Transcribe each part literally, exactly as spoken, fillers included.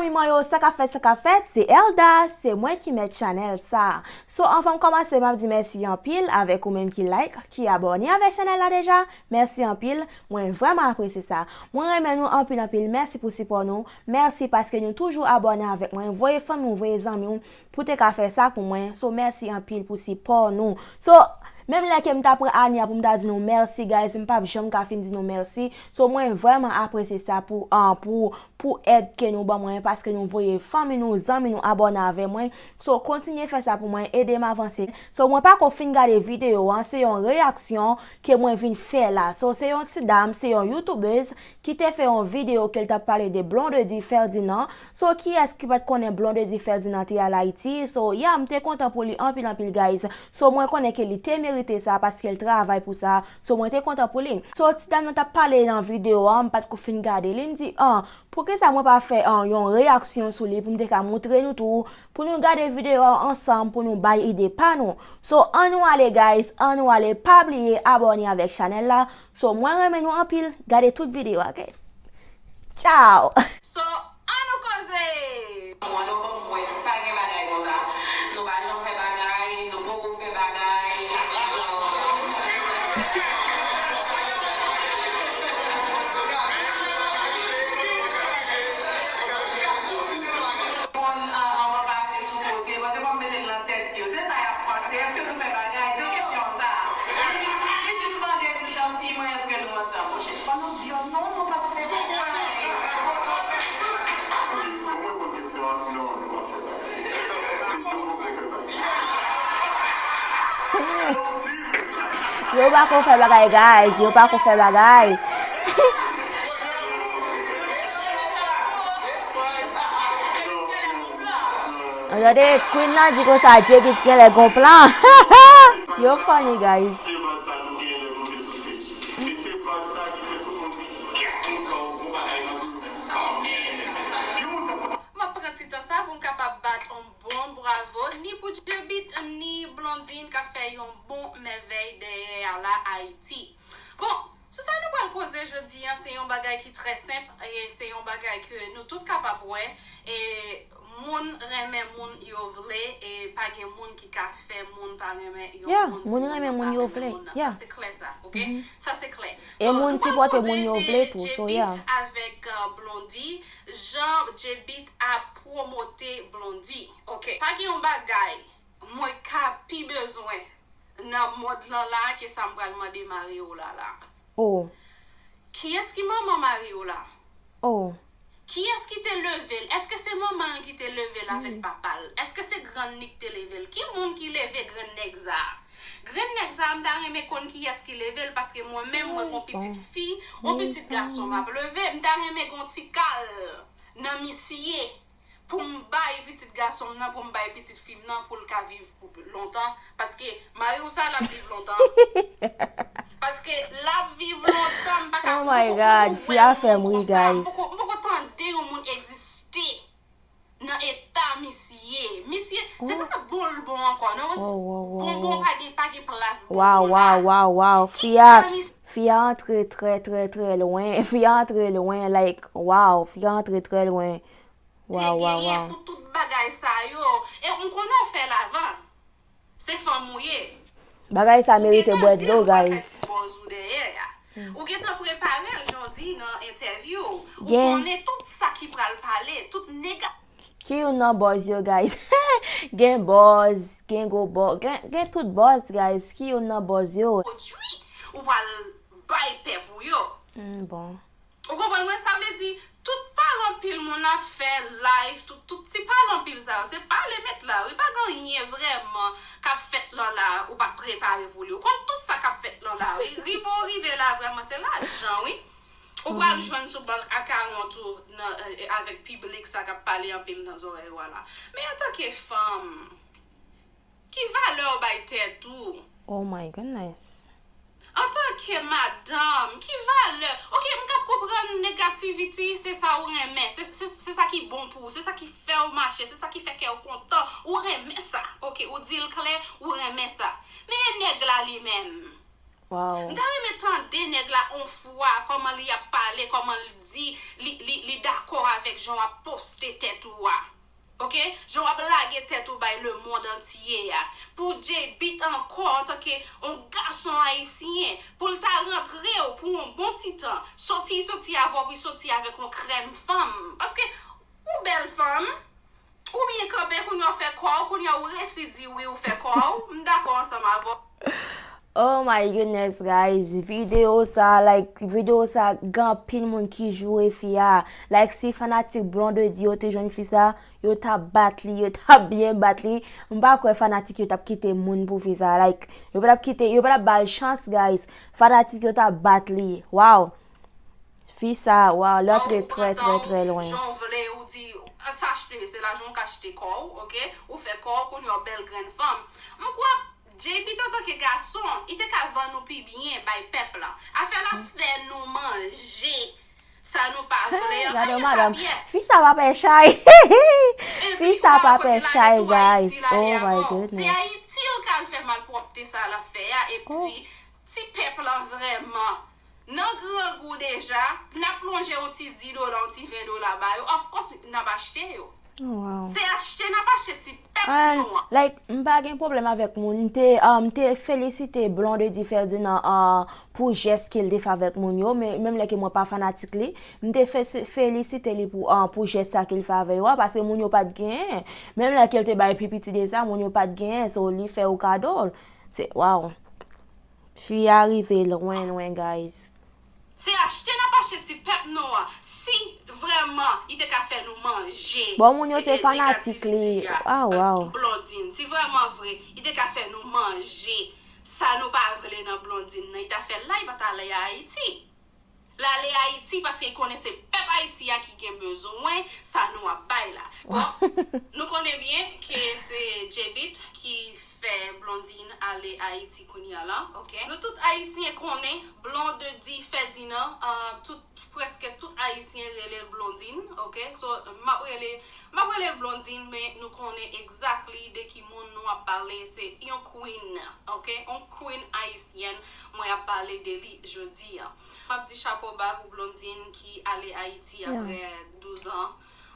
Zanmi mwen yo, sa k ap fèt, sa k ap fèt, se Elda, se mwen ki mèt chanèl sa. So, anvan m kòmanse, m ap di mèsi anpil avèk ou menm ki like, ki abòne avèk chanèl la deja. Mèsi anpil, mwen vrèman apresye sa. Mwen renmen nou anpil, anpil. Mèsi pou sipò nou. Mèsi paske nou toujou abòne avèk mwen. Voye fanmi w, voye zanmi w pou te ka fè sa pou mwen. So, mèsi anpil pou sipò nou. So, menm lè ke m ta pran ane a pou m ta di nou mèsi, guys, m p ap janm ka fin di nou mèsi. So, mwen vrèman apresye sa pou, ah, pou, pou èd ke nou ban mwen, paske nou voye fanmi nou, zanmi nou abòne avè mwen. So, kontinye fè sa pou mwen, ede m avanse. So, mwen pako fin gade videyo an, se yon reyaksyon ke mwen vin fè la. So, se yon ti dam, se yon youtubèz ki te fè yon videyo ke l t ap pale de Blondedy Ferdinand. So, kiyès ki pa t konnen Blondedy Ferdinand te al Ayiti? So, yeah, m te kontan pou li anpil, anpil, guys. So, mwen konnen ke li te merite sa paske l travay pou sa. So, mwen te kontan pou li. So, ti dam nan t ap pale nan videyo a, m pa t ko fin gade li, m di, ah, poukisa mwen pa fè, ah, yon reyaksyon sou li pou m te ka montre nou tou, pou nou gade videyo a ansanm, pou nou bay ide pa nou. So, ann nou ale, guys, ann nou ale, pa bliye abòne avèk chanèl la. So, mwen renmen nou anpil, gade tout videyo a, ok? Ciao! So, ann nou koze! Mwen, nou konn mwen, pa gen bagay konsa. Nou pa janm fè bagay, nou poko fè bagay. Moun an, an, pa pase sou kote, paske m ap mete l nan tèt yo. Se sa y ap panse. Èske nou fè bagay? Se kesyon sa. Li jis, li jis mande nou jantiman, èske nou ansanm? Monchè, fò nou di yo non, nou p ap fè bagay. Yo pa ko fè bagay, guys. Yo pa ko fè bagay. Tande, Queen nan di konsa, J-Beatz genlè gon plan. Yo funny, guys. M ap pran ti tan sa pou m kapab bat yon bon bravo ni pou J-Beatz ni Blondedy k ap fè yon bon mèvèy dèyè a la Ayiti. Bon, sou sa nou pral koze jodi a, se yon bagay ki trè senp e se yon bagay ke nou tout kapab wè. E moun renmen moun yo vle e pa gen moun ki ka fè moun pa renmen yon moun, si moun nan pa renmen moun nan. Sa se klè sa, ok? Sa se klè. E moun sipòte moun yo vle tou, so yeah. Avèk, uh, Blondedy, jan J-Beatz ap pwomote Blondedy, ok? Pa gen yon bagay mwen ka pi bezwen nan mond lan la ke sa m pral mande Mario la la. Oh. Kiyès ki manman Mario la? Oh. Kiyès ki te leve l? Èske se manman l ki te leve l avèk papa l? Èske se grann li ki te leve l? Ki moun ki leve grenn nèg sa a? Grenn nèg sa a, m ta renmen konn kiyès ki leve l, paske mwen menm, mwen gon pitit fi, yon pitit gason m ap leve, m ta renmen gon ti kal nan misye. Pou m bay pitit gason m nan, pou m bay pitit fi m nan, pou l ka viv pou lontan. Paske mari w sa, l ap viv lontan. Paske l ap viv lontan, m pa ka, oh my God, fi a fè m ri, guys. M poko, m poko tande yon moun egziste nan eta misye. Misye, se pa bon l bon ankò, non. Bon, bon, pa gen, pa gen plas bon, bon la. Wow, wow, wow, wow. Fi a, fi a antre trè, trè, trè lwen. Fi a antre lwen, like, wow, fi a antre trè lwen. Te genyen pou tout bagay sa yo. E m konnen w fè l avan. Se fanm ou ye. Bagay sa merite bwè dlo, guys. Ou gentan di w pral fè ti buzz ou dèyè a. Ou gentan prepare l, jan w di nan entèvyou. Ou konnen tout sa ki pral pale, tout nega- Ki youn nan buzz yo, guys? Gen buzz, gen gwo buzz, gen, gen tout buzz, guys. Ki youn nan buzz yo? Pwodui, ou pral bay pèp ou yo. Hmm, bon. Ou konprann mwen? Sa vle di, tout pale anpil moun ap fè live, tout, tout ti pale anpil sa yo, se pale met la, wi, pa gen anyen vrèman k ap fèt lan la, ou pa prepare pou li. Ou konn tout sa k ap fèt lan la, wi. Rive w rive la, vrèman, se lajan, wi. Ou pral jwenn sou bank account ou nan, eh, avèk piblik sa k ap pale anpil nan zòrèy ou a la. Men antanke fanm, ki valè w bay tèt ou? Oh my goodness. Antanke madanm, ki valè? Ok, m ka konprann negativity, se sa ou renmen, se, se, se sa ki bon pou ou, se sa ki fè w mache, se sa ki fè kè w kontan, ou renmen sa. Ok, ou di l klè, ou renmen sa. Men e nèg la li menm? Wow. M ta renmen tande nèg la on fwa, kòman li ap pale, kòman l di li, li, li dakò avèk jan w ap poste tèt ou a. Oke? Jan w ap lage tèt ou bay lemonn antye a. Pou Jay Beat ankò, antanke on gason ayisyen, pou l ta rantre w pou on bon ti tan, soti, soti avè w, pou l soti avèk on krèm fanm. Paske ou bèl fanm, ou byen kanpe, kounye a w fè kò w, kounye a ou resi di wi ou fè kò w, m dakò ansanm avè w. Oh my goodness, guys. Videyo sa, like, videyo sa, gen anpil moun ki joure fi a. Like, si fanatik Blondedy yo te jwenn fi sa, yo t ap bat li, yo t ap byen bat li. M pa kwè fanatik yo t ap kite moun pou fi sa. Like, yo pa t ap kite, yo pa t ap ba l chans, guys. Fanatik yo t ap bat li. Wow. Fi sa, wow, li antre trè, trè, trè lwen. Jan w vle, ou di, sa achte, se lajan w ka achte kò w, oke? Ou fè kò w, kounye a w bèl grenn fanm. M kwè Jay Beat antanke gason, li te ka vann ou pi byen bay pèp la. Afè l ap fè nou manje sa nou pa vle an, pa gen sa pyès. Fi sa pa pè chay. Fi sa pa pè chay, guys. Oh my goodness. Se Ayiti yo k al fè malpwòpte sa l ap fè a, epi ti pèp la vrèman nan grangou deja, n ap lonje yon ti dis dola, yon ti ven dola ba yo. Of course, n ap achte yo. Oh, wow. Se achte n ap achte ti pèp nou an. Like, m pa gen pwoblèm avèk moun. M te, um, m te felisite Blondedy Ferdinand, uh, pou jès ke l te fè avèk moun yo, men menm lè ke mwen pa fanatik li, m te fe-, felisite li pou, uh, pou jès sa ke l fè avè yo a, paske moun yo pa t genyen. Menm lè ke l te bay pi piti de sa, moun yo pa t genyen, so li fè yo kado. Se, wow. Fi a rive lwen, lwen, guys. Se achte n ap achte ti pèp nou an. Si vrèman li te ka fè nou manje. Bon, moun yo se fanatik li. Ah, wow. Blondine, si vrèman vre, li te ka fè nou manje sa nou pa vle nan Blondine nan, li ta fè l la, li pa ta ale Ayiti. L ale Ayiti paske li konnen se pèp Ayiti a ki gen bezwen sa nou ap bay la. Bon, nou konnen byen ke se Jay Beat ki fè Blondine ale Ayiti kounye a la, oke? Nou tout Ayisyen konnen Blondedy Ferdinand, ah, tout, prèske tout Ayisyen rele l Blondine, oke? So, m ap rele, m ap rele l Blondine, men nou konnen exactly de ki moun nou ap pale, se yon queen, oke? Yon queen ayisyèn mwen ap pale de li jodi a. M ap di chapo ba pou Blondine ki ale Ayiti apre douz an.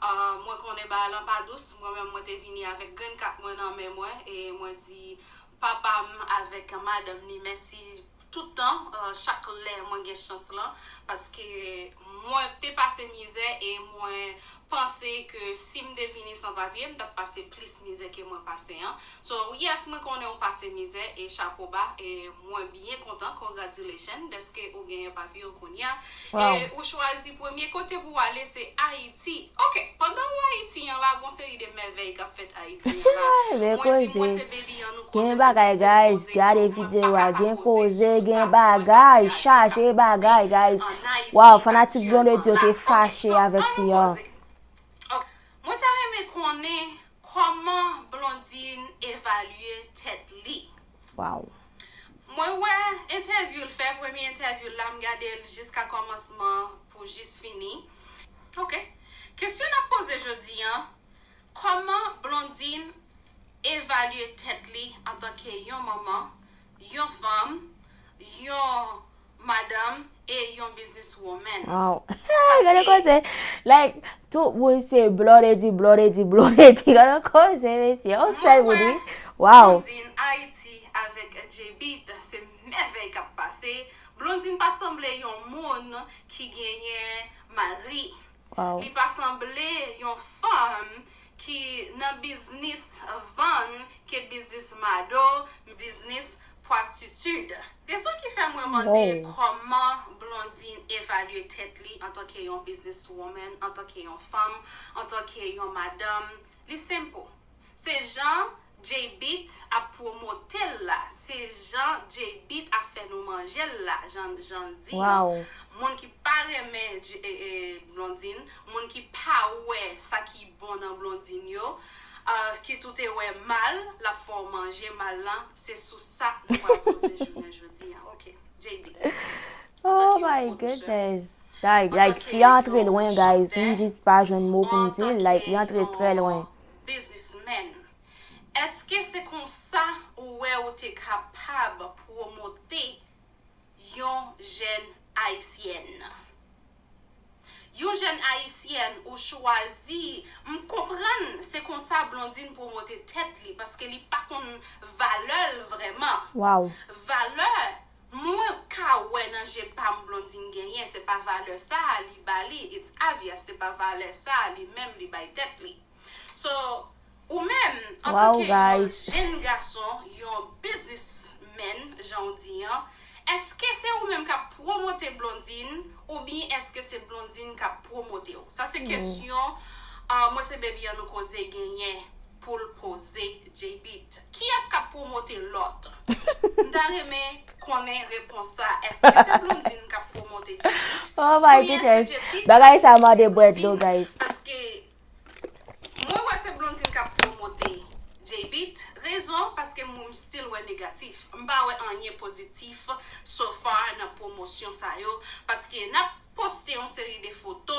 Ah, mwen konnen bagay lan pa dous, mwen menm mwen te vini avèk grenn kat mwen nan men mwen, e mwen di papa m avèk madanm ni mèsi tout tan, ah, chak lè mwen gen chans lan, paske mwen te pase mizè e mwen panse ke si m te vini san papye, m t ap pase plis mizè ke mwen pase an. So, yes, mwen konnen ou pase mizè e chapo ba, e mwen byen kontan, congratulations, dèske ou genyen papye w kounye a. Wow. E ou chwazi premye kote pou w ale, se Ayiti. Oke, pandan ou Ayiti an la, gon seri de mèvèy k ap fèt Ayiti an la. Mwen di, mwen se Baby an, nou koze, gen bagay, guys, gade videyo a, gen koze, gen bagay, chaje bagay, guys. Wow, fanatik Blondedy yo te fache avèk fi an. Mwen ta renmen konnen kòman Blondine evalye tèt li. Wow. Mwen wè entèvyou l fè, premye entèvyou l la, m gade l jiska kòmansman pou jis fini. Oke. Kesyon n ap poze jodi an, kòman Blondine evalye tèt li antanke yon manman, yon fanm, yon madanm e yon business woman? Wow. Gade koze. Like, tout moun se Blondedy, Blondedy, Blondedy. Gade koze, mesye. On sèl moun, wi. Wow. Blondine Haïti avèk Jay Beat, se mèvèy k ap pase. Blondine pa sanble yon moun ki genyen mari. Wow. Li pa sanble yon fanm ki nan biznis vann ke biznis mado, biznis pwatitid. Rezon ki fè mwen mande kòman Blondine evalye tèt li antanke yon businesswoman, antanke yon fanm, antanke yon madanm, li senp. Se jan Jay Beat ap pwomote l la, se jan Jay Beat ap fè nou manje l la, jan, jan l di. Wow. Moun ki pa renmen J-, e, e, Blondine, moun ki pa wè sa ki bon nan Blondine yo, ah, ki tou te wè mal, l ap fè w manje mal lan, se sou sa nou pral poze jounen jodi a. Oke, Jay Beat. Oh my goodness. Like, like, fi a antre lwen, guys. M jis pa jwenn mo pou m di l. Like, li antre trè lwen. Businessman. Èske se konsa ou wè ou te kapab pwomote yon jèn ayisyèn. Yon jèn ayisyèn ou chwazi, m konprann se konsa Blondine pwomote tèt li, paske li pa konn valè l vrèman. Waw. Valè mwen ka wè nan je pa m Blondine genyen, se pa valè sa a li ba li, it's obvious, se pa valè sa a li menm li bay tèt li. So, ou menm, Wow, antanke yon guys. Jèn gason, yon businessman, jan w di an, èske se ou menm k ap pwomote Blondine, oubyen èske se Blondine k ap pwomote w? Sa se kesyon, uh, mwen se Baby Ann nou koze genyen pou l poze J-Beat. Kiyès k ap pwomote lòt? M ta renmen konnen repons sa. Èske se Blondine k ap pwomote J-Beat? Oh my Oubyen goodness. èske J-Beat Bagay sa mande bwèt dlo, guys. Paske mwen wè se Blondine k ap pwomote J-Beat. Rezon, paske mwen m still wè negatif. M pa wè anyen pozitif so far nan pwomosyon sa yo. Paske n ap poste yon seri de foto,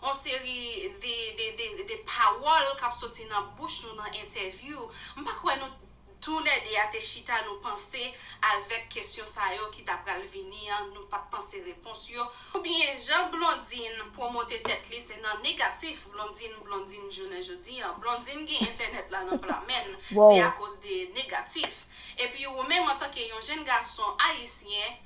yon seri de, de, de, de pawòl k ap soti nan bouch nou nan entèvyou. M pa kwè nou toulède a te chita nou panse avèk kesyon sa yo ki ta pral vini an, nou pa t panse repons yo. Oubyen jan Blondine pwomote tèt li se nan negatif, Blondine, Blondine jounen jodi an. Blondine gen entènèt la nan pla men l, Wow. se akoz de negatif. Epi ou menm antanke yon jèn gason ayisyen,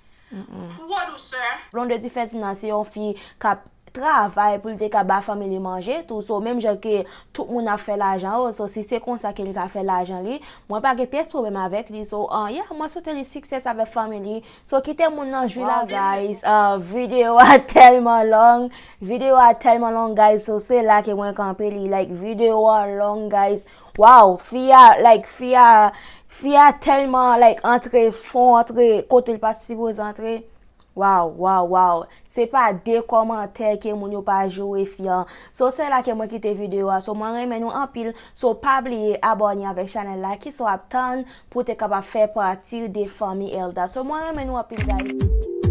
pwodusè, Blondedy Ferdinand se yon fi k ap travay pou l te ka ba fanmi li manje tou. So, menm jan ke tout moun ap fè lajan yo, so, si se konsa ke li ka fè lajan li, mwen pa gen pyès pwoblèm avèk li. So, uh, yeah, mwen swete li success avèk fanmi li. So, kite moun nan jwi la, Wow, this is guys. Uh, videyo a tèlman long. Videyo a tèlman long, guys. So, se la ke mwen kanpe li. Like, videyo a long, guys. Wow, fi a, like, fi a, fi a tèlman, like, antre fon, antre kote l pa t sipoze antre. Wow, wow, wow. Se pa de kòmantè ke moun yo pa joure fi an. So, se la ke mwen kite videyo a. So, mwen renmen nou anpil. So, pa bliye abòne avèk chanèl la ki so ap tann pou te kapab fè pati de fanmi Elda. So, mwen renmen nou anpil, guys.